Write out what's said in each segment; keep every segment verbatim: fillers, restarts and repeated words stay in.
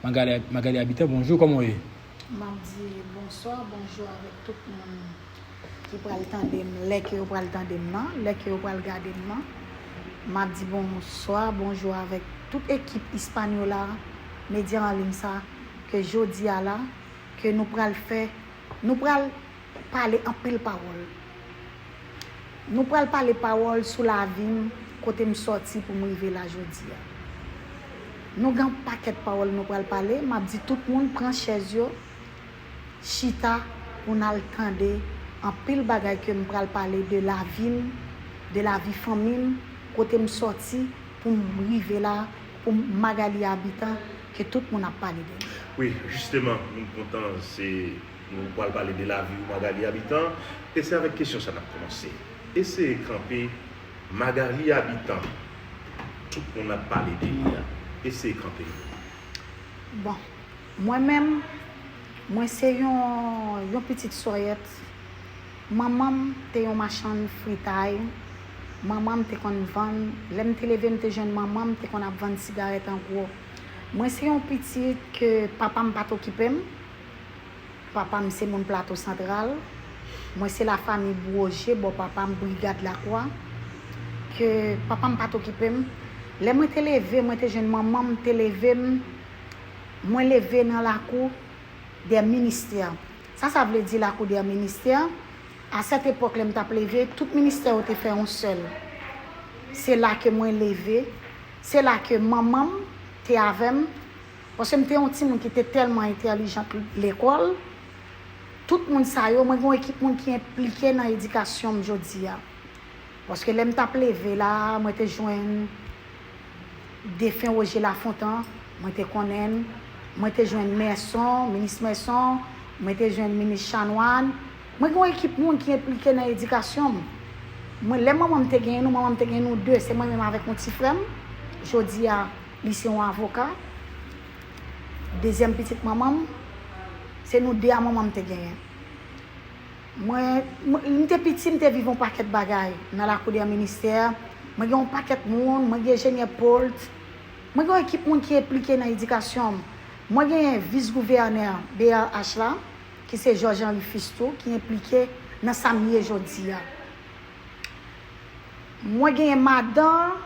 Magali, Magali Habitant, bonjou, kòman w ye? M ap di bonswa, bonjou avèk tout moun ki pral tande m, lè ke yo pral tande m nan, lè ke yo pral gade m nan. M ap di bonswa, bonjou avèk tout ekip Hispaniola, medya an liy sa, ke jodi a la, ke nou pral fè, nou pral pale anpil pawòl. Nou pral pale pawòl sou lavi m, kote m sòti pou m rive la jodi a. Nou gen yon pakèt pawòl nou pral pale, m ap di tout moun pran chèz yo, chita pou n al tande anpil bagay ke m pral pale de lavi m, de lavi fanmi m, kote m sòti pou m rive la, pou Magali Habitant, ke tout moun ap pale de li. Wi, jisteman, nou kontan se nou pral pale de lavi w Magali Habitant, e se avèk kesyon sa n ap kòmanse. Eseye kanpe Magali Habitant, tout moun ap pale de li a. Eseye kanpe. Bon, mwen menm, mwen se yon, yon pitit Sòyèt. Manman m te yon machann fritay. Manman m te konn vann, lè m te leve, m te jwenn manman m te konn ap vann sigarèt an gwo. Mwen se yon pitit ke papa m pa t okipe m. Papa m se moun Plato Santral. Mwen se lafanmi Bwoje, bò papa m, Brigad Lakwa. Ke papa m pa t okipe m. Lè mwen te leve, mwen te jwenn manman m te leve m. Mwen leve nan lakou dè ministè. Sa sa vle di lakou dè ministè? A sèt epòk lè m t ap leve, tout ministè yo te fè yon sèl. Se la ke mwen leve, se la ke manman m te avè m, paske m te yon timoun ki te tèlman entèlijan lekòl. Tout moun sa yo, mwen gen yon ekip moun ki enplike nan edikasyon m jodi a. Paske lè m t ap leve la, mwen te jwenn defen Roger Lafontant, mwen te konnen l, mwen te jwenn Merson, minis Merson, mwen te jwenn minis Chanoine. Mwen gen yon ekip moun ki enplike nan edikasyon m. Mwen, lè manman m te genyen nou, manman m te genyen nou de, se mwen menm avèk yon ti frè m. Jodi a, li se yon avoka. Dezyèm pitit manman m, se nou de a manman m te genyen. Mwen, mwen, m te piti, m te viv yon pakèt bagay nan lakou dè ministè. Mwen gen yon pakèt moun, mwen gen enjenyè Polt. Mwen gen yon ekip moun ki enplike nan edikasyon m. Mwen gen vis gouvènè B R H la, ki se Georges Henri Fistou, ki enplike nan sa m ye jodi a. Mwen genyen madan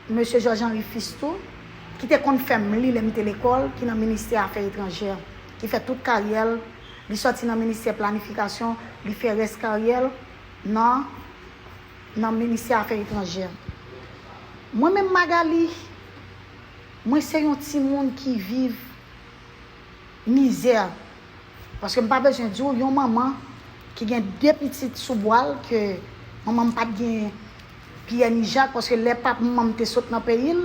mesye Georges Henri Fistou, ki te konn fè m li lè m te lekòl, ki nan ministè afè etranjè, ki fè tout karyè l, li sòti nan ministè planifikasyon, li fè rès karyè l nan, nan ministè afè etranjè. Mwen menm Magali, mwen se yon timoun ki viv mizè. Paske m pa bezwen di w, yon manman ki gen de pitit sou bwa l, ke manman m pa t gen pyè ni jak, paske lè pap manman m te sot nan peyi l,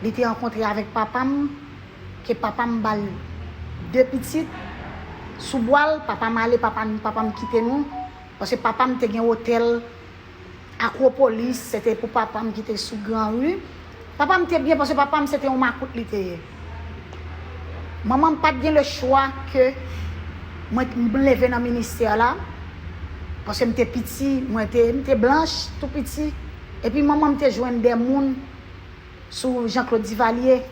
li te rankontre avèk papa m, ke papa m ba l de pitit sou bwa l, papa m ale, papa m, papa m kite nou, paske papa m te gen otèl Akwopolis, se te pou papa m ki te sou Gran Ri. Papa m te byen, paske papa m se te yon makout li te ye. Manman m pa t gen le chwa ke mwen m leve nan ministè la, paske m te piti, mwen te, m te blanch, tou piti. Epi manman m te jwenn de moun sou Jean Claude Duvalier.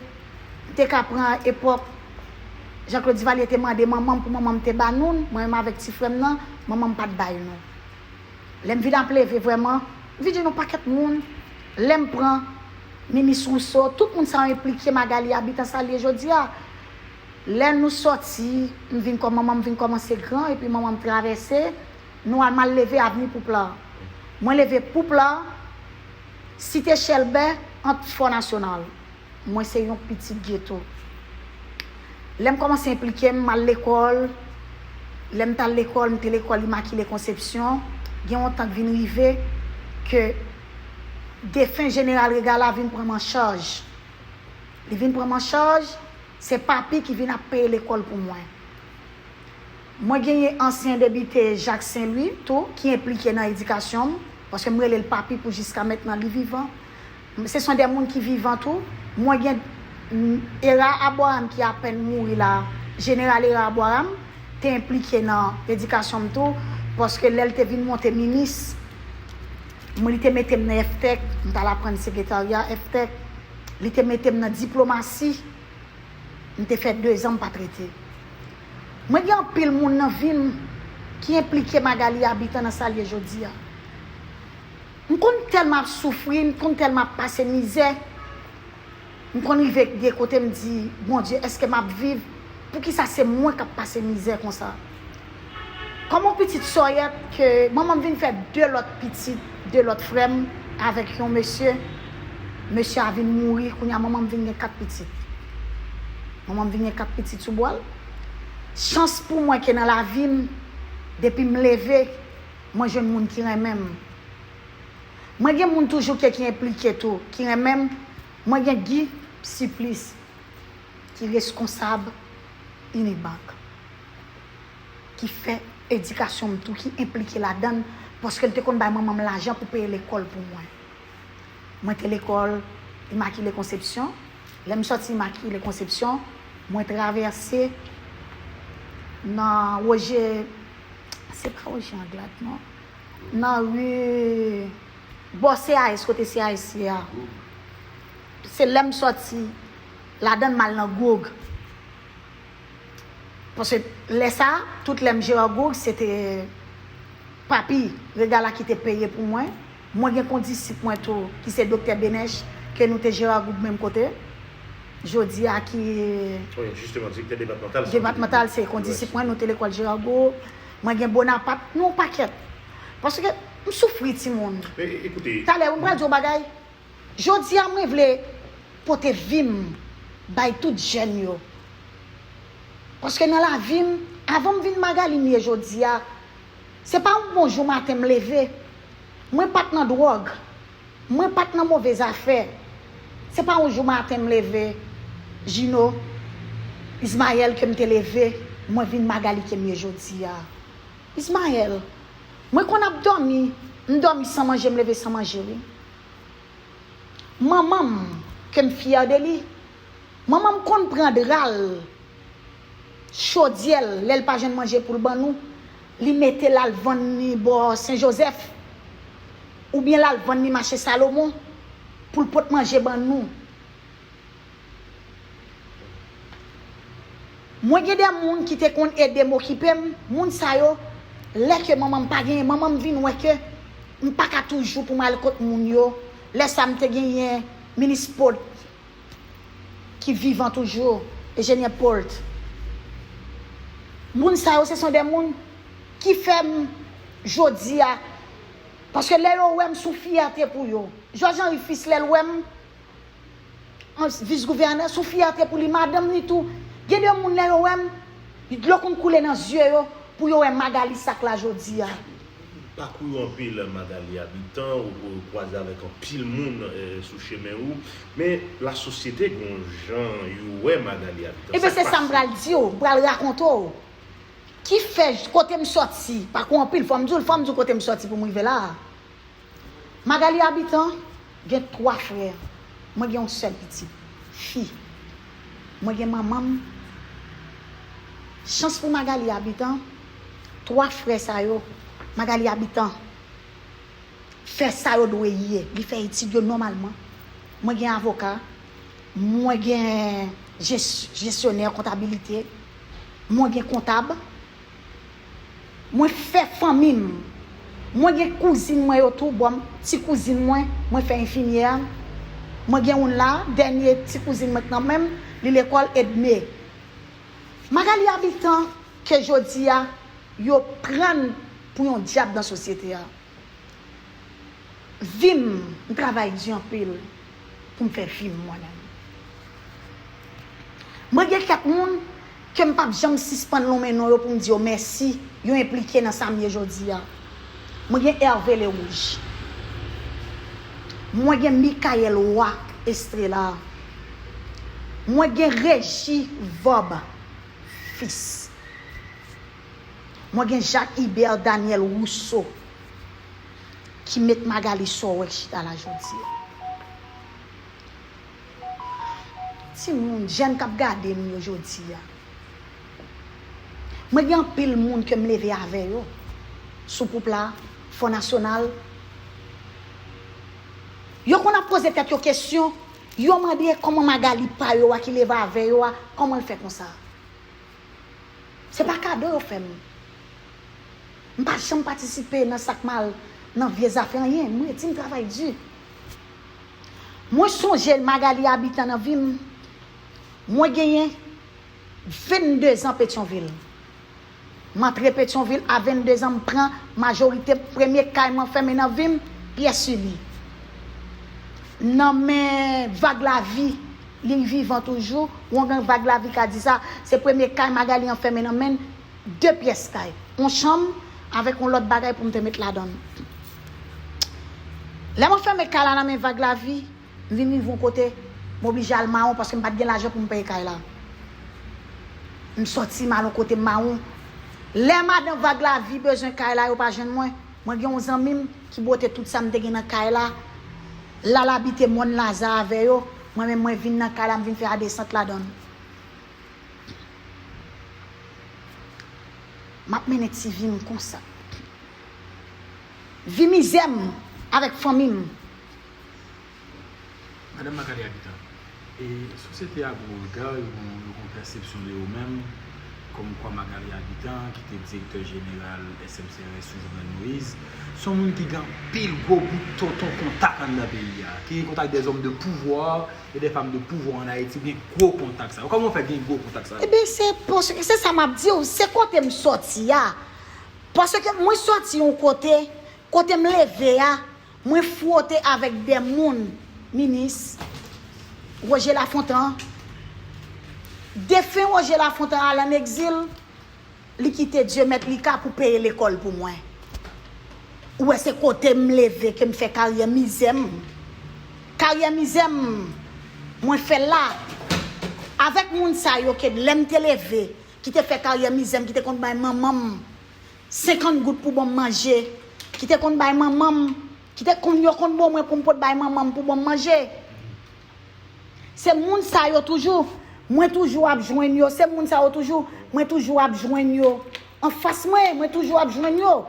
M te ka pran epòk Jean Claude Duvalier te mande manman m pou manman m te ba nou l, mwen menm avèk ti frè m nan, manman m pa t bay nou. Lè m vin ap leve vrèman, m vin jwenn yon pakèt moun. Lè m pran minis Rousseau, tout moun sa yo enplike Magali Habitant sa l ye jodi a. Lè nou sòti, m vin kò manman m vin kòmanse gran, epi manman m travèse, nou al m al leve avni Poupla. Mwen leve Poupla, Site Chèlbè, ant Fò Nasyonal. Mwen se yon pitit geto. Lè m kòmanse enplike m, m al lekòl. Lè m t al lekòl, m te lekòl Imakile Konsepsyon. Gen yon tan k vin rive ke defen Jeneral Regala vin pran m an chaj. Li vin pran m an chaj, se papi ki vin ap peye lekòl pou mwen. Mwen genyen ansyen depite Jacques Saint Louis tou ki enplike nan edikasyon m, paske m rele l papi pou jiska mentnan li vivan. Se son de moun ki vivan tou. Mwen gen Era Aboram ki apèn mouri la, Jeneral Era Aboram te enplike nan edikasyon m tou, paske lè l te vin monte minis, mwen li te mete m nan Eftèk, m t al aprann sekretarya Eftèk, li te mete m nan diplomasi. M te fè dezan m pa t rete. Mwen gen anpil moun nan vi m ki enplike Magalie Habitant nan sa l ye jodi a. M konn tèlman ap soufri, m konn tèlman ap pase mizè. M konn rive gen kote m di, Bondye, èske m ap viv? Poukisa se mwen k ap pase mizè konsa? Kòm yon pitit sòyèt ke manman m vin fè de lòt pitit, de lòt frè m avèk yon mesye. Mesye a vin mouri, kounye a manman m vin gen kat pitit. Manman m vin gen kat pitit sou bwal. Chans pou mwen ke nan lavi m, depi m leve, mwen jwenn moun ki renmen m. Mwen gen moun toujou ke ki enplike tou, ki renmen m. Mwen gen Guy Supplice, ki reskonsab Unibank, ki fè edikasyon m tou, ki enplike ladan l, paske l te konn bay manman m lajan pou peye lekòl pou mwen. Mwen te lekòl Immaculée Conception. Lè m sòti Immaculée Conception, mwen travèse nan Roger, se pa Roger Anglade, non. Nan ri bò C A S, kote C A S ye a. Se lè m sòti ladan l m al nan Goug. Paske lè sa, tout lè m Gerard Goug, se te papi Regala ki te peye pou mwen. Mwen gen kondisip mwen tou, ki se Doktè Benèch, ke nou te Gerard Goug menm kote. Jodi a ki Wi, jisteman, direktè depatmantal, se yon depatmantal, se kondisip mwen, nou te lekòl Gerard Goug. Mwen gen Bonapat, nou yon pakèt. Paske m soufri, timoun. Men, e, ekoute. Talè, m pral di w bagay. Jodi a, mwen vle pote vi m bay tout jèn yo. Paske nan lavi m, avan m vin Magalie m ye jodi a, se pa yon bon jou maten m leve. Mwen pa t nan dwòg. Mwen pa t nan move zafè. Se pa yon jou maten m leve, Gino, Ismaël, ke m te leve, mwen vin Magalie ke m ye jodi a. Ismaël, mwen konn ap dòmi, m dòmi san manje, m leve san manje, wi. Manman m, ke m fyè de li, manman m konn pran dra l, chodyè l, lè l pa jwenn manje pou l ban nou, li mete l al vann ni bò Sen Jozèf, oubyen l al vann ni mache Salomon, pou l pot manje ban nou. Mwen gen de moun ki te konn ede m okipe m, moun sa yo, lè ke manman m pa genyen, manman m vin wè ke m pa ka toujou pou m al kot moun yo. Lè sa m te genyen minis Paul ki vivan toujou, enjenyè Paul. Moun sa yo, se son de moun ki fè m jodi a, paske lè yo wè m, se yon fyète pou yo. Jòj Anri Fis, lè l wè m, an vis gouvènè, se yon fyète pou li, madanm li tou. Gen de moun, lè yo wè m, dlo konn koule nan zye yo, pou yo wè Magalie sa k la jodi a. Pakou w anpil, Magalie Habitant, ou, ou kwaze avèk anpil moun, eh, sou chemen ou. Men, lasosyete, gen yon jan yo wè Magalie Habitant. Ebyen, se sa m pral di w, m pral rakonte w. Ki fè, kote m sòti, pakou w anpil, fò m di w, fò m di w kote m sòti pou m rive la a. Magalie Habitant gen twa frè. Mwen gen yon sèl pitit, fi. Mwen gen manman m. Chans pou Magalie Habitant, twa frè sa yo, Magalie Habitant fè sa yo dwe ye. Li fè etid yo nòmalman. Mwen gen avoka. Mwen gen jes-, jesyonè kontabilite. Mwen gen kontab. Mwen fè fanmi m. Mwen gen kouzin mwen yo tou, bò m, ti kouzin mwen, mwen fè enfimyè. Mwen gen youn la, dènye ti kouzin mwen k nan men m, li lekòl Edme. Magalie Habitant, ke jodi a, yo pran pou yon dyab nan sosyete a. Vi m, m travay di anpil pou m fè vi m mwen menm. Mwen gen kèk moun ke m p ap janm sispann lonmen non yo pou m di yo mèsi, yo enplike nan sa m ye jodi a. Mwen gen Hervé Lerouge. Mwen gen Michael Roy Estrela. Mwen gen Reji Vob Fils. Mwen gen Jacques Ibert Daniel Rousseau ki met Magalie sa w wè k chita la jodi a. Timoun, jèn k ap gade m yo jodi a. Mwen gen anpil moun ke m leve avè yo sou gwoup la, Fò Nasyonal. Yo konn ap poze tèt yo kesyon, Yo mande kòman Magali pa yo a ki leve avè yo a, kòman l fè konsa. Se pa kado yo fè m. M pa janm patisipe nan sa k mal, nan vye zafè anyen. M redi, m travay di. Mwen sonje Magali Habitant nan vi m. Mwen genyen vennde zan Petyonvil. M antre Petyonvil a vennde zan, m pran majorite premye kay mwen fèmen nan vi m, pyès Uli. Nan men Vag Lavi, li vivan toujou, ou gen Vag Lavi ka di sa, se premye kay Magali an fèmen nan men l, de pyès kay, yon chanm avèk yon lòt bagay pou m te met ladan l. Lè mwen fèmen kay la nan men Vag Lavi, m vin rive yon kote, m oblije al mawon paske m pa t gen lajan pou m peye kay la. M sòti m al yon kote m mawon. Lè madan Vag Lavi bezwen kay la, yo pa jwenn mwen. Mwen gen yon zanmi m ki bwote tout sa m te gen nan kay la. L al abite Mòn Laza avè yo. Mwen menm, mwen vin nan kay la, m vin fè adesant ladan l. M ap mennen ti vi m konsa. Vi mizè m avèk fanmi m. Madanm Magali Habitant, e sosyete a gen yon rega, yo gen yon pèsepsyon de ou menm kòmkwa Magali Habitant, ki te direktè jeneral S M C R S sou Jovenel Moïse, se yon moun ki gen anpil gwo bout tonton kontak anndan peyi a, ki gen kontak dèzòm de pouvwa e dè fanm de pouvwa ann Ayiti, gen gwo kontak sa yo. Kòman w fè gen gwo kontak sa yo? Ebyen, se paske, se sa m ap di w, se kote m sòti a. Paske mwen sòti yon kote, kote m leve a, mwen fwote avèk de moun, minis Roger Lafontant, defen Roger Lafontant al ann egzil, li kite Dye mèt li ka pou peye lekòl pou mwen. Ou wè, se kote m leve ke m fè karyè mizè m. Karyè mizè m, mwen fè l la. Avèk moun sa yo ke lè m te leve, ki te fè karyè mizè m, ki te konn bay manman m senkant goud pou ban m manje, ki te konn bay manman m, ki te konn, yo konn ban mwen pou m pot bay manman m pou ban m manje. Se moun sa yo toujou, mwen toujou ap jwenn yo. Se moun sa yo toujou, mwen toujou ap jwenn yo. Anfas mwen, mwen toujou ap jwenn yo.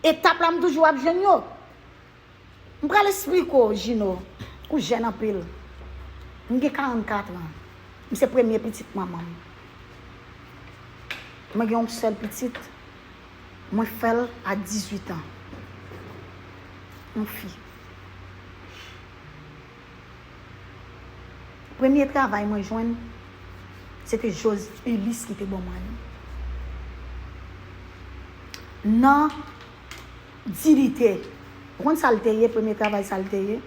Etap la, m toujou ap jwenn yo. M pral esplike w, Jino. Ou jèn anpil. M gen karannkat an. M se premye pitit manman m. Mwen gen yon sèl pitit. Mwen fè l a dizuit an. Yon fi. Premye travay mwen jwenn, se te Jos Ulysse ki te ban mwen li. Nan diyite, ou konn sa l te ye, premye travay sa l te ye?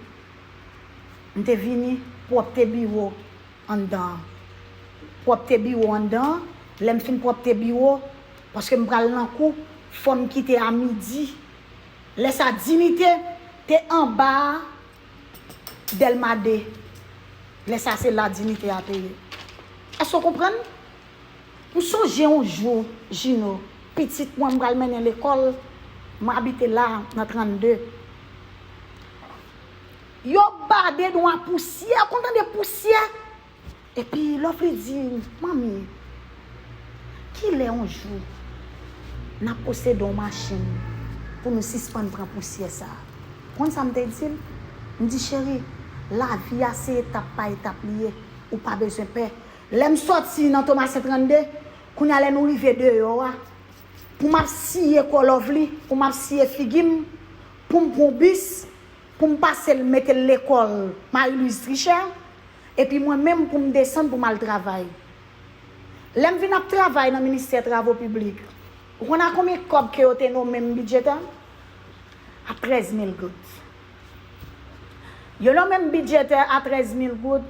M te vini pwòpte biwo anndan an. Pwòpte biwo anndan an, lè m fin pwòpte biwo, paske m pral nan kou, fò m kite a midi. Lè sa Diyite te anba a, Dèlma de. Lè sa se la Diyite a te ye. Èske w konprann? M sonje yon jou, Jino, pitit mwen m pral mennen lekòl, m abite la nan trannde. Yo bade nou a pousyè, ou konn tande pousyè? Epi Lovely di, Manmi, kilè yon jou n ap posede yon machin pou nou sispann pran pousyè sa a? Ou konn sa m te di l? M di, Cheri, lavi a se etap pa etap li ye, ou pa bezwen pè. Lè m sòti nan Tomasen trannde, kounye a lè nou rive deyò a, pou m ap siye kò Lovely, pou m ap siye figi m, pou m pran bis, pou m pase l mete l lekòl Marie Louise Tricher, epi mwen menm pou m desann pou m al travay. Lè m vin ap travay nan ministè travo piblik, ou konn a konbyen kòb ke yo te nonmen m bidjetè? A trèz mil goud. Yo nonmen m bidjetè a trèz mil goud,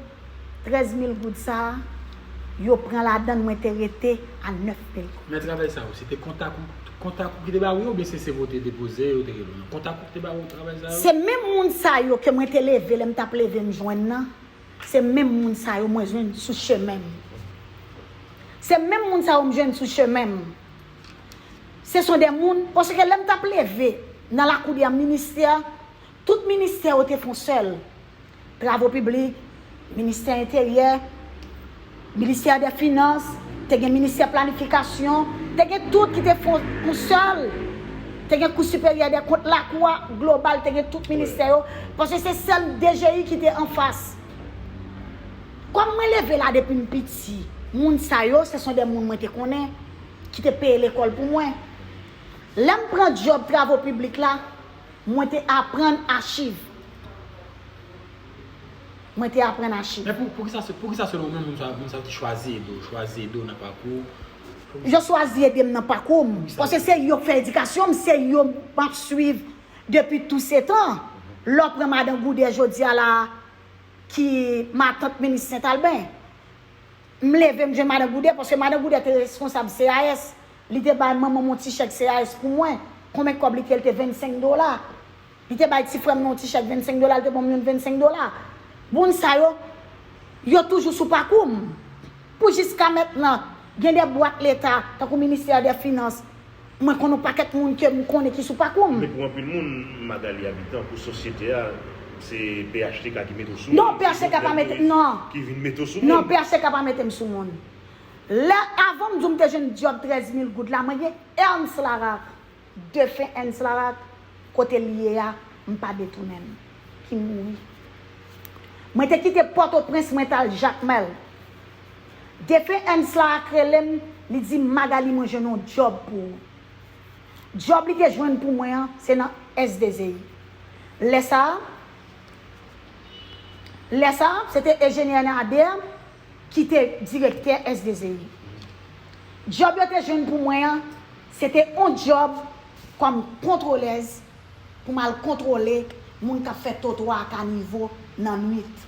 trèz mil goud sa a, yo pran ladan l, mwen te rete a nèf mil goud. Men travay sa yo, se te kontak ou, kontak ou ki te ba ou yo, oubyen se, se pou w te depoze, yo te rele w nan kontak ou ki te ba ou travay sa yo? Se menm moun sa yo ke mwen te leve, lè m t ap leve m jwenn nan, se menm moun sa yo mwen jwenn sou chemen m. Se menm moun sa yo m jwenn sou chemen m. Se son de moun, paske lè m t ap leve nan lakou de ministè, tout ministè yo te fon sèl. Travo piblik, ministè enteryè, ministè dè finans, te gen ministè planifikasyon, te gen tout ki te fon yon sèl. Te gen kou siperyè dè kont, lakou a global, te gen tout ministè yo, paske se sèl D G I ki te anfas. Kòm mwen leve la depi m piti, moun sa yo, se son de moun mwen te konnen, ki te peye lekòl pou mwen. Lè m pran djòb travo piblik la, mwen te aprann achiv. Mwen te aprann achiv. Men pou, pou kisa, pou kisa selon ou menm, moun sa, moun sa te chwazi ede w, chwazi ede w nan pakou? Yo chwazi ede m nan pakou m. Paske se yo k fè edikasyon m, se yo m ap swiv depi tou se tan. Lè w pran madan Goudè jodi a la, ki matant minis Sent Alben. M leve, m jwenn madan Goudè, paske madan Goudè te reskonsab C A S. Li te bay manman m yon ti chèk C A S pou mwen. Konbyen kòb li te ye? Li te vennsenk dola. Li te bay ti frè m yon ti chèk vennsenk dola, li te ban m yon vennsenk dola. Moun sa yo, yo toujou sou pakou m. Pou jiska mentnan, gen de bwat leta, tankou ministè dè finans, mwen konn yon pakèt moun ke m konnen ki sou pakou m. Men pou anpil moun, Magalie Habitant, pou sosyete a, se P H T K ki mete w sou moun, Non, P H T K pa mete m, non. Ki vin mete w sou moun. Non, P H T K pa mete m sou moun. Lè, avan m di w m te jwenn djòb trèz mil goud la, mwen gen Ernst Laraque, defen Ernst Laraque, kote l ye a, m pa detounen m, ki mouri. Mwen te kite Pòtoprens, mwen t al Jakmèl. Defen Ernst Laraque rele m, li di m, Magalie, mwen jwenn yon djòb pou ou. Djòb li te jwenn pou mwen an, se nan S D Z I. Lè sa a, lè sa a, se te enjenyè Nader ki te direktè S D Z I. Djòb yo te jwenn pou mwen an, se te yon djòb kòm kontwolèz pou m al kontwole moun k ap fè twotwa a kanivo nan nwit.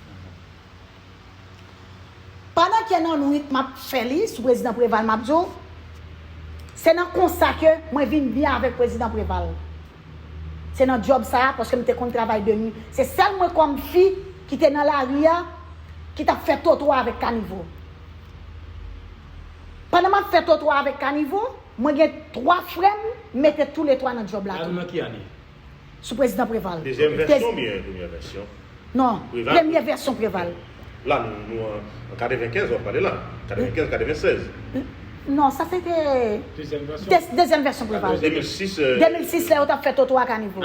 Pandan ke nan nwit m ap fè li sou prezidan Preval, m ap di w, se nan konsa ke mwen vin byen avèk prezidan Preval. Se nan djòb sa a, paske m te konn travay de nwi. Se sèl mwen kòm fi ki te nan lari a, ki t ap fè twotwa avèk kanivo. Pandan m ap fè twotwa avèk kanivo, mwen gen twa frè m, m mete toulètwa nan djòb la tou. Nan ki ane? Sou prezidan Preval. Dezyèm vèsyon oubyen premyè vèsyon? Non, premyè vèsyon Preval. La, nou, nou an, an katrevenkenz, w ap pale la. Katrevenkenz, katrevennsèz. Non, sa se te dezyèm vèsyon Preval. De mil sis, euh, de mil sis, lè yo t ap fè twotwa a kanivo.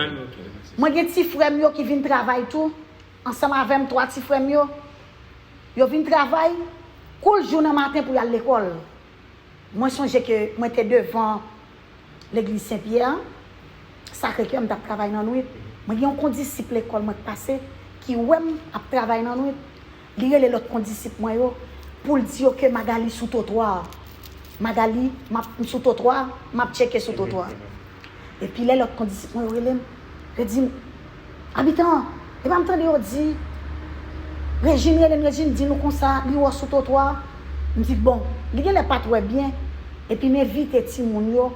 Mwen gen ti frè m yo ki vin travay tou, ansanm avè m, twa ti frè m yo. Yo vin travay koul jou nan maten pou y al lekòl. Mwen sonje ke mwen te devan legliz Sen Pyè an, Sakre Kè, m t ap travay nan nwit. Mwen gen yon kondisip lekòl mwen k pase ki wè m ap travay nan nwit. Li rele lòt kondisip mwen yo pou l di yo ke Magalie sou twotwa a. Magalie, m ap, m sou twotwa a, m ap tcheke sou twotwa a. Epi lè lòt kondisip mwen yo rele m, yo di m, Habitant, epa m tande yo di, Rejin rele m, Rejin di nou konsa, li wè w sou twotwa. M di, bon, li genlè pa t wè byen. Epi m envite timoun yo,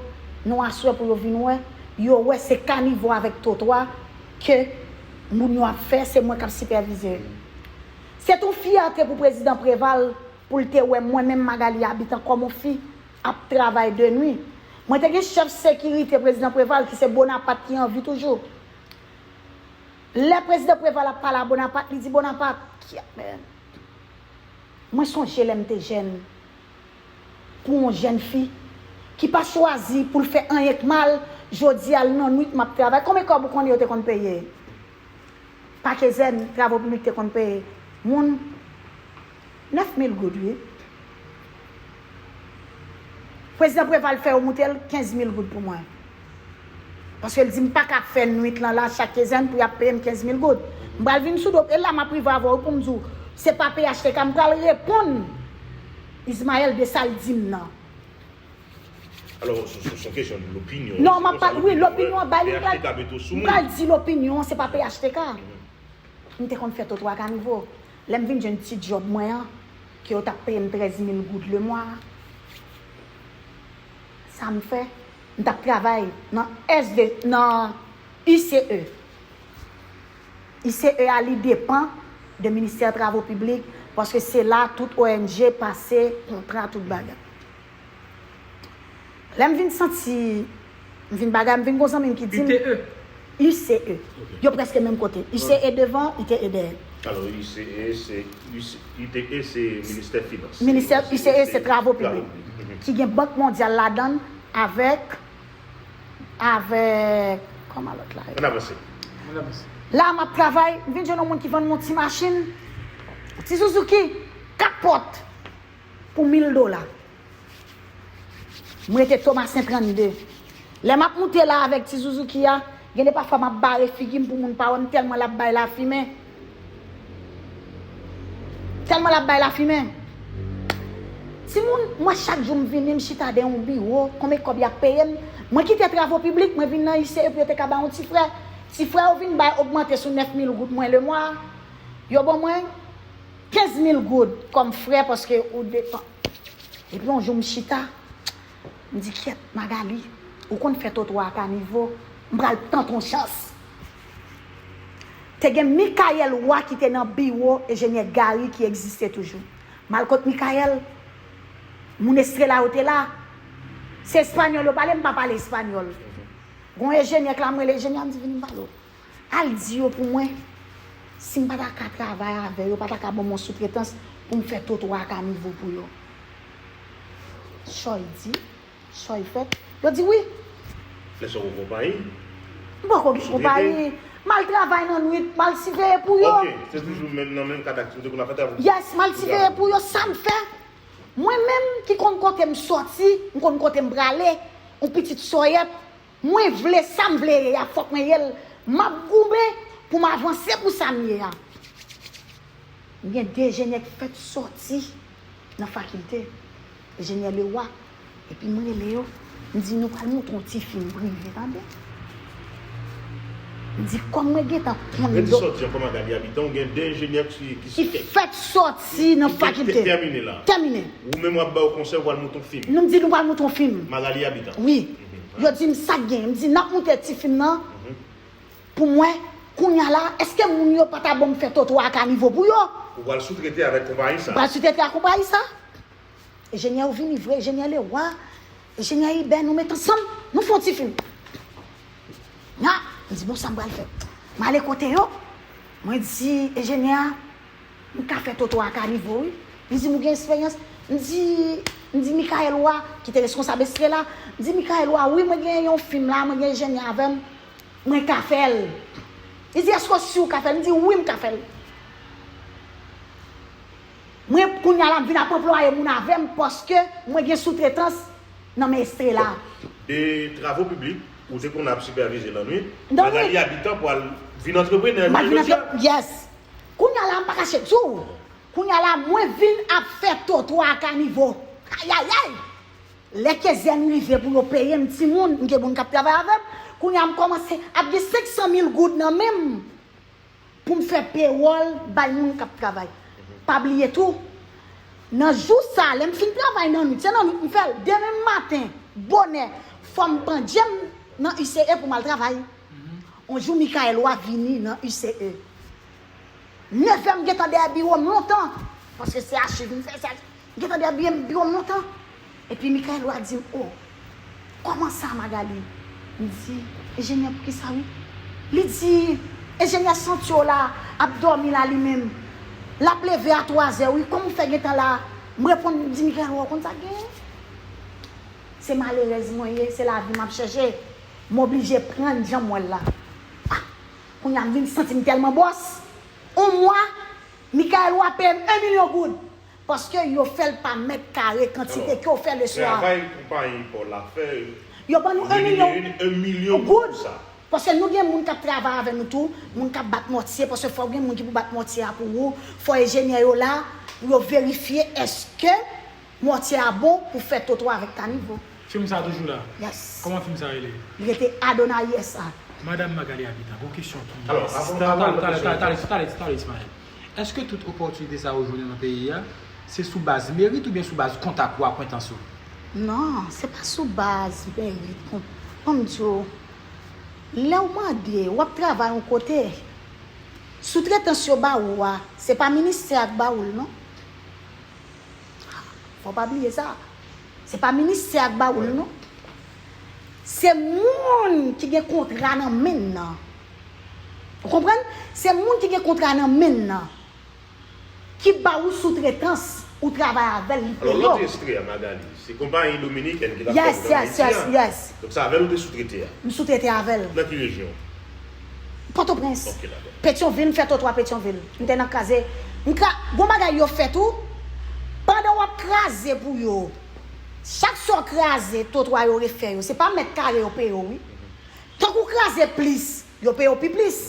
nan aswè pou yo vin wè, yo wè se kanivo avèk twotwa ke moun yo ap fè, se mwen k ap sipèvize. Se t yon fyète pou prezidan Preval pou l te wè mwen menm Magalie Habitant kòm yon fi ap travay de nwi. Mwen te gen chèf sekirite prezidan Preval ki se Bonapat ki an vi toujou. Lè prezidan Preval ap pale a Bonapat, li di Bonapat, ki ap men. Mwen sonje lè m te jèn, pou yon jèn fi ki pa chwazi pou l fè anyen k mal, jodi a l nan nwit m ap travay. Konbyen kòb ou konnen yo te konn peye? Pa kezèn, travo piblik te konn peye moun nèf mil goud, wi. Prezidan Preval fè yo moute l kenz mil goud pou mwen. Paske l di m pa ka fè nwit lan la chak kezèn pou y ap peye m kenz mil goud. M pral vin sou do, e la m ap rive avè w pou m di w, se pa P H T K, m pral reponn Ismaël de sa l di m nan. Alò, se, se, se yon kesyon de lopinyon. Non, m ap pale, wi, lopinyon an bay li, m pral, m pral di lopinyon an, se pa P H T K. M te konn fè twotwa kanivo. Lè m vin jwenn ti djòb mwen an, ke yo t ap peye m trèz mil goud lemwa, sa m fè, m t ap travay nan S D, nan I C E. I C E a, li depan de ministè travo piblik, paske se la tout O N G pase kontra, tout bagay. Lè m vin santi, m vin bagay, m vin gon zanmi m ki di m, U C E. U C E. Ok. Yo prèske menm kote. U C E devan, I T E dèyè. Alò, U C E se, U C E, U T E se ministè finans. Ministè, U C E se travo piblik. Travo piblik. Mhm. Ki gen Bank Mondyal ladan l avèk, avèk, kòman lòt la ye? Ann avanse. Ann avanse. La, m ap travay, m vin jwenn yon moun ki vann m yon ti machin, yon ti Suzuki, kat pòt pou mil dola. M rete Tomasen trannde. Lè m ap moute la avèk ti Suzuki a, gen de pafwa m ap bare figi m pou moun pa wè m tèlman l ap bay lafimen. Tèlman l ap bay lafimen. Timoun, mwen chak jou m vini, m chita dèyè yon biwo, konbyen kòb y ap peye m. Mwen kite travo piblik, mwen vin nan I C E pou yo te ka bay yon ti frè. Ti frè yo vin bay ogmante sou nèf mil goud mwen lemwa. Yo ban mwen kenz mil goud kòm frè paske ou depan. Epi yon jou m chita, m di, "Kyèt, Magali, ou konn fè twotwa a kanivo, m pral tante yon chans." Te gen Michael Roy ki te nan biwo enjenyè Gary ki egziste toujou. M al kot Michael, moun Estrela yo te la. Se espanyòl yo pale, m pa pale espanyòl. Gon enjenyè k la, m rele enjenyè a, m di, "Vini m pale w." Al di yo pou mwen, si m pa ta ka travay avè yo, yo pa ta ka ban m yon soutretans pou m fè twotwa a kanivo pou yo. Chòy di, chòy fèt. Yo di wi. Lè sa w gen konpayi? M poko gen konpayi. M al travay nan nwit, m al siveye pou yo. Ok, se toujou menm nan menm kad aktivite pou n ap fè travay. Yes, m al siveye pou yo, sa m fè. Mwen menm ki konn kote m sòti, m konn kote m prale, yon pitit sòyèt, mwen vle sa m vle ye a, fòk mwen ye l. M ap goumen pou m avanse pou sa m ye a. M gen de enjenyè k fèt sòti nan fakilte, enjenyè Leroy, epi m rele yo, m di, "Nou pral monte yon ti fim prive, tande." M di, "Kòm mwen gentan konn Redi yo." Sòti ankò, Magali Habitant, ou gen de enjenyè ki, ki Ki fèt sòti nan Ki, ki, ki fakilte. Tèmine la. Tèmine. Ou menm w ap ba yo konsèy, ou pral monte yon fim. Nou m di nou pral monte yon fim. Magali Habitant. Wi. Mhm. Yo di m sa k gen. M di n ap monte ti fim nan. Mhm. Pou mwen, kounye a la, èske moun yo pa ta ban m fè twotwa a kanivo pou yo? Ou pral soutrete avèk konpayi sa. M pral soutrete ak konpayi sa. Enjenyè yo vini vre, enjenyè Leroy, enjenyè Iben, nou met ansanm, nou fè yon ti fim. Nya, m di, "Bon, sa m pral fè?" M ale kote yo, mwen di enjenyè a, "M ka fè twotwa a kanivo, wi." Li di m, "Ou gen esperyans?" M di, m di Michael Roy, ki te reskonsab Estrela, m di, "Michael Roy, wi, mwen gen yon fim la, mwen gen enjenyè avè m, mwen ka fè l." Li di, "Èske w si w ka fè l?" M di, "Wi, m ka fè l." Mwen, kounye a la, m vin ap anplwaye moun avè m paske mwen gen soutretans nan men Estrela. De travo piblik, ou te konn ap sipèvize lannwit, Magali Habitant pral vin antreprenè jodi a. Yes. Kounye a la, m pa kache di w. Kounye a la, mwen vin ap fè twotwa a kanivo. Ayayay! Lè kenzen rive pou yo peye m timoun, m gen moun k ap travay avè m. Kounye a, m kòmanse ap gen senk san mil goud nan men m pou m fè pewòl bay moun k ap travay. Pa bliye tou, nan jou sa, lè m fin travay nan nwit, se nan nwit m fè l. Demen maten, bonè, fò m pandye m nan U C E pou m al travay. On jou, Michael Roy vini nan U C E. Nevè m gentan dèyè biwo m lontan, paske se achiv m fè, se achiv. M gentan dèyè biwo m lontan. Epi Michael Roy di m, "O, kòman sa, Magali?" M di, "Enjenyè, poukisa wi?" Li di, "Enjenyè Santyo la ap dòmi la li menm. L ap leve a twazè wi. Kòman w fè gentan la?" M reponn, m di, "Michael Roy, ou konn sa k genyen? Se malerèz mwen ye, se lavi m ap chèche. M oblije pran jan m wè l la." Ah! Kounye a, m vin santi m tèlman bòs. On mwa, Michael Roy peye m en milyon goud. Paske yo fè l pa mèt kare kantite ke w fè le swa. Travay konpayi pa w la fè, yo ban nou en milyon goud pou sa. Paske nou gen moun k ap travay avè nou tou, moun k ap bat mòtye, paske fò gen moun ki pou bat mòtye a pou ou, fò enjenyè yo la, pou yo verifye èske mòtye a bon pou fè twotwa avèk kanivo. Fim sa toujou la? Yes. Kòman fim sa rele? Li rete Adonai S A. Madanm Magali Habitant, gon kesyon ki... Alò, avan, avan nou pase... Talè, talè, talè, Ismaël. Èske tout opòtinite sa yo jwenn nan peyi a, se sou baz merit oubyen sou baz kontak ou, akwentans ou? Non, se pa sou baz merit. Kon, ban m di w, lè w mande, w ap travay yon kote, soutretans yo ba ou a, se pa ministè a k ba ou l, non. Fò w pa bliye sa. Se pa ministè a k ba ou l, non. Se moun ki gen kontra nan men l nan. Ou konprann? Se moun ki gen kontra nan men l nan ki ba ou soutretans, ou travay avè l, li peye w. Alò, lòt estre a, Magali, se konpayi dominikèn ki t ap fè wout an Ayiti a. Donk, se avè l ou te soutrete a? M soutrete avè l. Nan ki rejyon? Pòtoprens. Ok, dakò. Petyonvil, m fè twotwa Petyonvil. M te nan kraze. M kra-, gon bagay yo fè tou, Pandan w ap kraze pou yo, chak sa w kraze, twotwa yo refè yo. Se pa mèt kare yo peye w, wi. Tank ou kraze plis, yo peye w pi plis.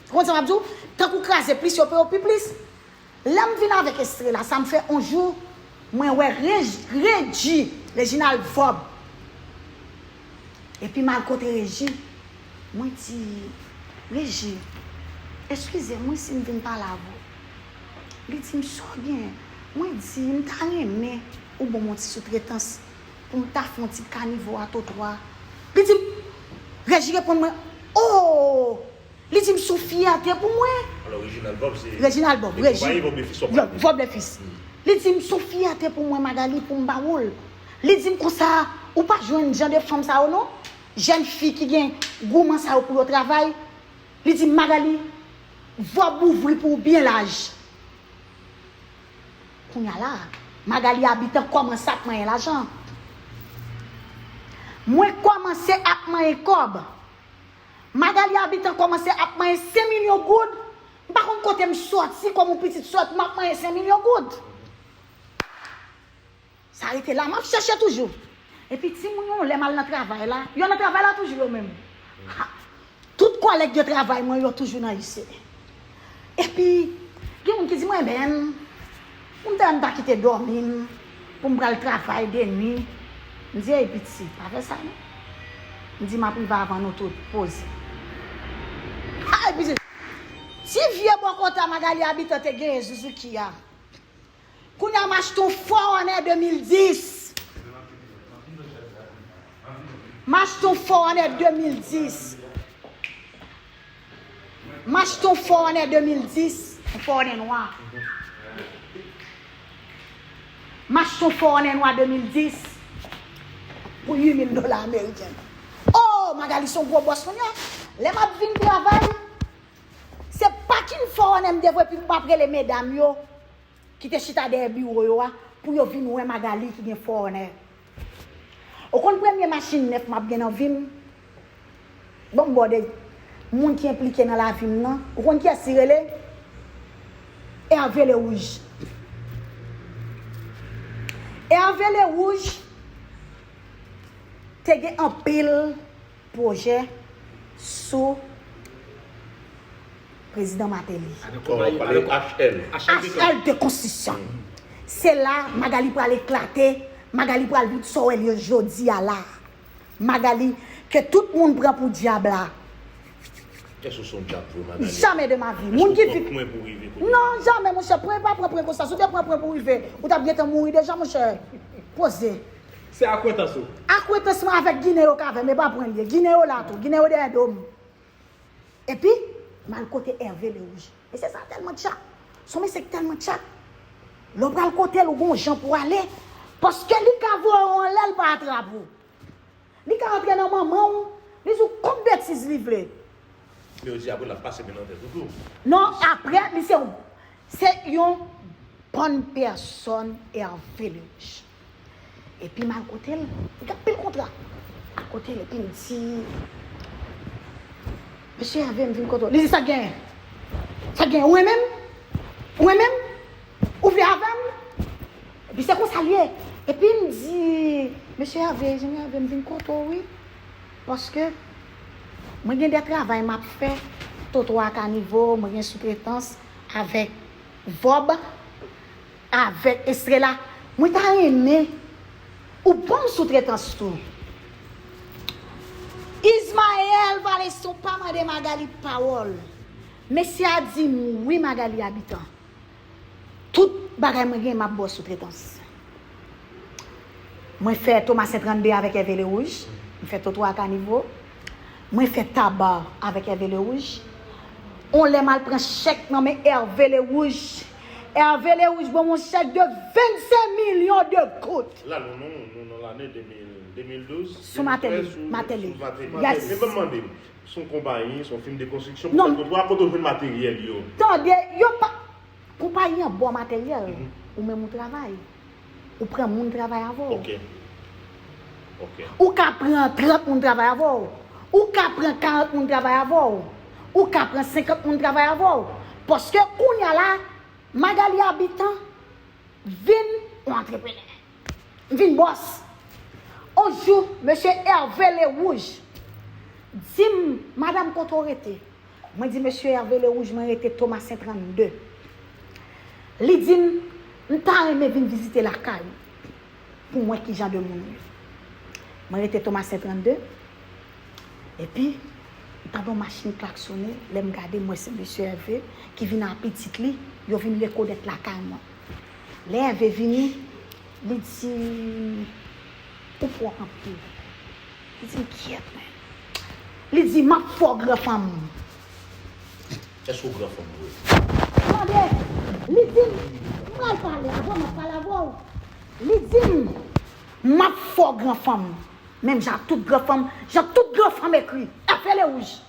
Ou konn sa m ap di w? Tank ou kraze plis, yo peye w pi plis. Lè m vin avèk Estrela, sa m fè yon jou, mwen wè Regi, Reginald Vòb. Epi m al kote Reji, mwen di, Reji, eskize m wi si m vin pale avè w. Li di m, sa w gen? Mwen di, m ta renmen ou ban m yon ti soutretans pou m ta fè yon ti kanivo a twotwa. Li di m, Reji reponn mwen, o! Li di m sou fyète pou mwen. Alò, Reginald Bob, se Reginald Bob, e Reji. Konpayi Bob Lefis w ap pale. Bob Lefis. Li di m sou fyète pou mwen, Magali, pou m ba ou l. Li di m konsa, ou pa jwenn jan de fanm sa yo non. Jèn fi ki gen gouman sa yo pou yo travay. Li di m, Magali, Bob ouvri pou ou byen laj. Kounye a la, Magali Abitan kòmanse ap manyen lajan. Mwen kòmanse ap manyen kòb. Magali Abitan kòmanse ap manyen senk milyon goud. M pa konn kote m sòti, kòm yon pitit sòt, m ap manyen senk milyon goud. Sa rete la, m ap chèche toujou. Epi timoun yo, lè m al nan travay la, yo nan travay la toujou yo menm. Ha! Tout kòlèg de travay mwen yo toujou nan U C. Epi, gen moun ki di mwen, men, m ta, m ta kite dòmi m pou m pral travay de nwi. M di, ey piti, pa fè sa non. M di, m ap rive avan nou tout, poze. Ay, piti. Ti vye bòkòta Magali Abitan te genyen Zuzuki a. Kounye a m achte yon Forerunner de mil dis. M achte yon Forerunner de mil dis. M achte yon Forerunner de mil dis, yon Forerunner nwa. M achte yon Forerunner nwa de mil dis pou uit mil dola ameriken. Oh, Magali se yon gwo bòs kounye a. Lè m ap vin travay, se pakin Forerunner m devwe, epi m ap rele medam yo ki te chita dèyè biwo yo a pou yo vin wè Magali ki gen Forerunner. Ou konn premye machin nèf m ap gen nan vi m? Bon, m ba w de moun ki enplike nan lavi m nan. Ou konn kiyès li rele? Hervé Le Rouge. Hervé Le Rouge te gen anpil pwojè sou Prezidan Martelly. Avèk konpayi, avèk H L. H L de konstriksyon. Se la Magali pral eklate, Magali pral vin sa w wè l jodi a la. Magali, ke tout moun pran pou dyab la. Èske w se yon dyab vre, Magali? Jamè de ma vi. Moun ki viv. Èske w pran pwen pou rive kote? Non, jamè, monchè, pwen pa pran pwen konsa. Si w te pran pwen pou rive, ou t ap gentan mouri deja, monchè. Poze. Se akwentans ou? Akwentans mwen avèk Ginen yo k avè m, e pa pwen l ye. Ginen yo la tou, Ginen yo dèyè do m. Epi, m al kote Hervé Le Rouge. Mesye sa a tèlman tchat. Se yon mesye ki tèlman tchat. Lè w pral kote l, ou gon jan pou w ale. Paske li ka voye w anlè, l pa atrap ou. Li ka antre nan manman w, li di w kont betiz li vle. Men yo di apre l ap pase men nan tèt ou tou. Non, apre, li se yon, se yon bòn pèsòn, Hervé Le Rouge. Epi m al kote l, li gen anpil kontra. M al kote l, epi m di, Mesye Hervé, m vin kote w. Li di, sa k genyen? Sa k genyen? Ou renmen m? Ou renmen m? Ou vle avè m? Epi se konsa l ye. Epi m di, Mesye Hervé, Jimmy Hervé, m vin kote w, wi. Paske mwen gen de travay m ap fè, Toto a Kanivo, mwen gen soutretans avèk Vòb, avèk Estrela. Mwen ta renmen ou ban m soutretans tou. Ismaël Valeston pa mande Magali pawòl. Mesye a di m, wi, Magali Abitan. Tout bagay mwen gen, m ap ba w soutretans. Mwen fè Tomasen trannde avèk Hervé Le Rouge. Mwen fè Toto a Kanivo. Mwen fè Taba avèk Hervé Le Rouge. On lè m al pran chèk nan men Hervé Le Rouge. Hervé Le Rouge ban m yon chèk de vennsenk milyon de goud. La, nou, nou, nou nan lane de mil, de mil douz, sou Martelly, de mil trèz, sou, Martelly. Sou Martelly. Yes. Men ban m mande w, se yon konpayi, se yon fim de konstriksyon, pou fè twotwa, kote w jwenn materyèl yo? Tande, yo pa, konpayi an ba w materyèl, ou menm ou travay. Ou pran moun travay avè w. Ok. Ok. Ou ka pran trant moun travay avè w. Ou ka pran karant moun travay avè w. Ou ka pran senkant moun travay avè w. Paske kounye a la, Magali Abitan vin Yon antreprenè. M vin bòs. On jou, mesye Hervé Lerouge di m, "Madanm, kote w rete?" Mwen di, "Mesye Hervé Lerouge, mwen rete Tomasen trannde." Li di m, "M ta renmen vin vizite lakay ou pou m wè ki jan de moun ou ye." Mwen rete Tomasen trannde. Epi, m tande yon machin klaksonnen. Lè m gade, m wè se mesye Hervé ki vin ak pitit li. Yo vin rekonèt lakay mwen. Lè Hervé vini, li di, "Ou pwòp anpil." Li di m, "Kyèt, men." Li di, "M ap fè w gran fanm." Èske w gran fanm vre? Tande, li di m, m pral pale avè w, m ap pale avè w. Li di m, "M ap fè w gran fanm." Menm jan ak tout gran fanm, jan tout gran fanm ekri, Hervé Lerouge.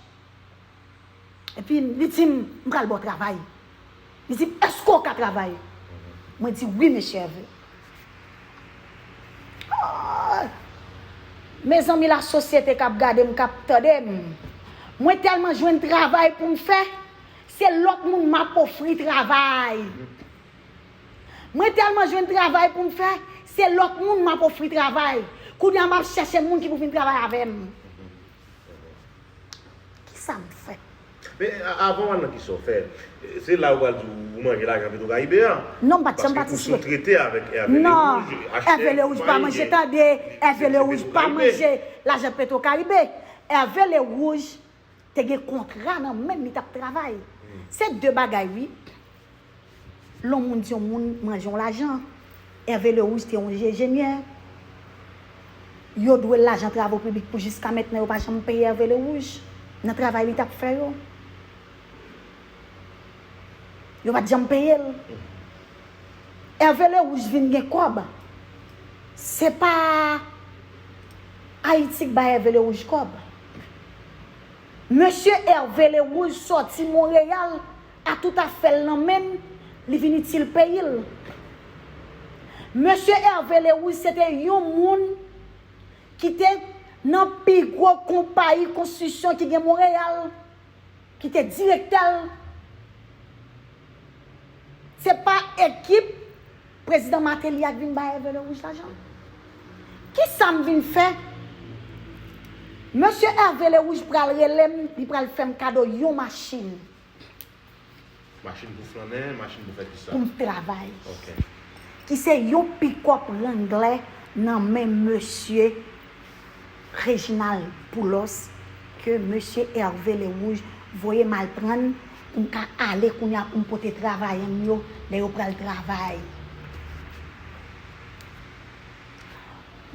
Epi li di m, "M pral ba w travay." Li di m, "Èske w ka travay?" Mwen di, "Wi, mesye Hervé." Ah! Mezanmi, lasosyete k ap gade m, k ap tande m, mwen tèlman jwenn travay pou m fè, se lòt moun m ap ofri travay. Mwen tèlman jwenn travay pou m fè, se lòt moun m ap ofri travay. Kounye a, m ap chèche moun ki pou vin travay avè m. Kisa m fè? Men a- avan w al nan kisa w fè, se la ou pral di ou manje lajan Petro Caribe a? Non, m pa t janm patisipe. Paske ou sou trete avèk Hervé Lerouge, achte konpayi, Hervé Lerouge pa manje, tande, Hervé Lerouge pa manje lajan Petro Caribe. Hervé Lerouge te gen kontra nan men l, li t ap travay. Se de bagay, wi. Lè yon moun di yon moun manje yon lajan, Hervé Lerouge te yon enjenyè. Yo dwe l lajan travo piblik pou jiska mentnan yo pa janm peye Hervé Lerouge nan travay li t ap fè yo. Yo pa t janm peye l. Hervé Lerouge vin gen kòb. Se pa Ayiti k bay Hervé Lerouge kòb. Mesye Hervé Lerouge sòti Monreyal a tout afè l nan men l, li vin itil peyi l. Mesye Hervé Lerouge se te yon moun ki te nan pi gwo konpayi konstriksyon ki gen Monreyal, ki te direktè l. Se pa ekip prezidan Martelly a k vin bay Hervé Lerouge lajan. Kisa m vin fè? Mesye Hervé Lerouge pral rele m, li pral fè m kado yon machin. Machin pou flannen, machin pou fè kisa? Pou m travay. Ok. Ki se yon pikòp Wrangler nan men mesye Reginald Poulos ke mesye Hervé Lerouge voye m al pran pou m ka ale kounye a pou m pote travayè m yo lè yo pral travay.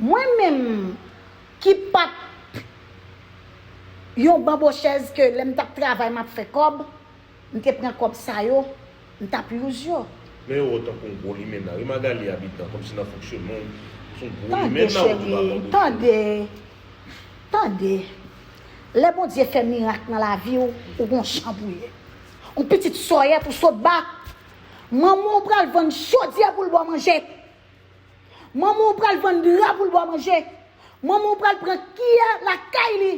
Mwen menm ki pa t yon banbochèz ke lè m t ap travay m ap fè kòb, m te pran kòb sa yo, m t ap use yo. Men yo wè w tankou yon gwo limena wi Magalie Habitant, kòmsi nan fonksyonman w, w se yon gwo limena, ou di w pa konn. Tande, cheri, tande, tande. Lè Bondye fè mirak nan lavi w, ou gon jan pou ye. Yon pitit sòyèt ou sot ba. Manman w pral vann chodyè pou l ba w manje. Manman w pral vann dra pou l ba w manje. Manman w pral pran kiyè lakay li,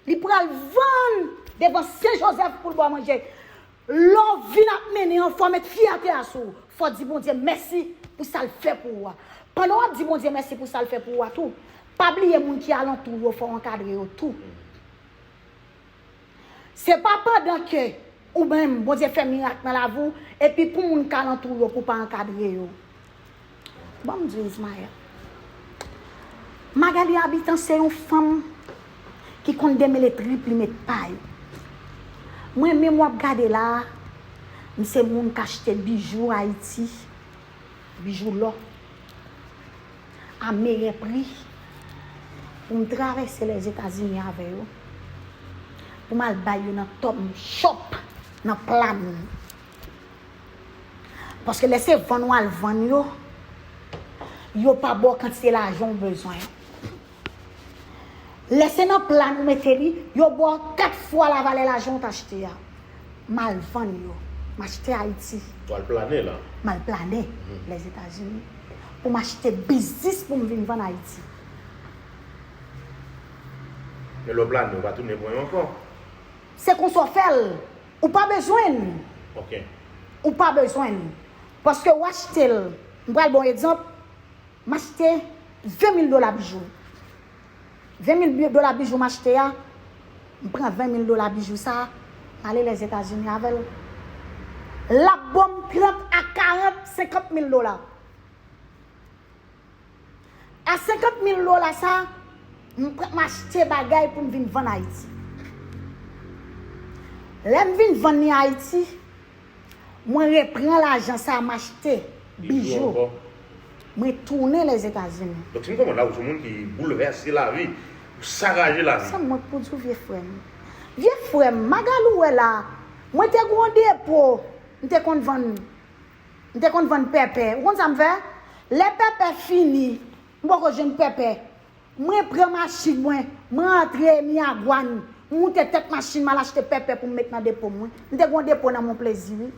li pral vann devan Sen Jozèf pou l ba w manje. Lè w vin ap mennen an, fò w met fyète a sou ou. Fò w di Bondye mèsi pou sa l fè pou ou a. Pandan w ap di Bondye mèsi pou sa l fè pou ou a tou, pa bliye moun ki alantou w yo, fò w ankadre yo tou. Se pa pandan ke ou menm, Bondye fè mirak nan lavi w, epi pou moun k alantou w yo, pou w pa ankadre yo. Ban m di w, Ismaël. Magalie Habitant se yon fanm ki konn demele trip li met pay. Mwen menm w ap gade la a, m se moun k achte bijou Ayiti, bijou lò, a meyè pri, pou m travèse Lèzetazini avè yo, pou m al bay yo nan Tom Shop, nan Planou. Paske lè se vann w al vann yo, yo pa ba w kantite lajan w bezwen. Lè se nan Planou mete li, yo ba w kat fwa lavalè lajan w t achte a. M al vann yo. M achte Ayiti. W al Planou la? M al Planou, Lèzetazini. Pou m achte biznis pou m vin vann Ayiti. Men lè w Planou, w pa tounen pran yo ankò? Se konsa w fè l. Ou pa bezwen l. Ok. Ou pa bezwen l. Paske w achte l. M pral ba w egzanp. M achte ven mil dola bijou. Ven mil dola bijou m achte a, m pran ven mil dola bijou sa a, m ale Lèzetazini avè l. L ap ban m trant a karant, senkant mil dola. A senkant mil dola sa a, m pran, m achte bagay pou m vin vann Ayiti. Lè m vin vann li Ayiti, mwen repran lajan sa a, m achte bijou. Mwen tounen Lèzetazini. Donk, si m konprann la, ou se yon moun ki boulvèse lavi, ou sakaje lavi. Sa mwen k pou di w, vye frè m. Vye frè m, Magalou wè la, mwen te gen yon depo, m te konn vann, m te konn vann pèpè. Ou konn sa m fè? Lè pèpè fini, m poko jwenn pèpè. Mwen pran machin mwen, mwen antre Miragwàn, m moute tèt machin m al achte pèpè pou m met nan depo mwen. M te gen yon depo nan Mont Plaisir, wi.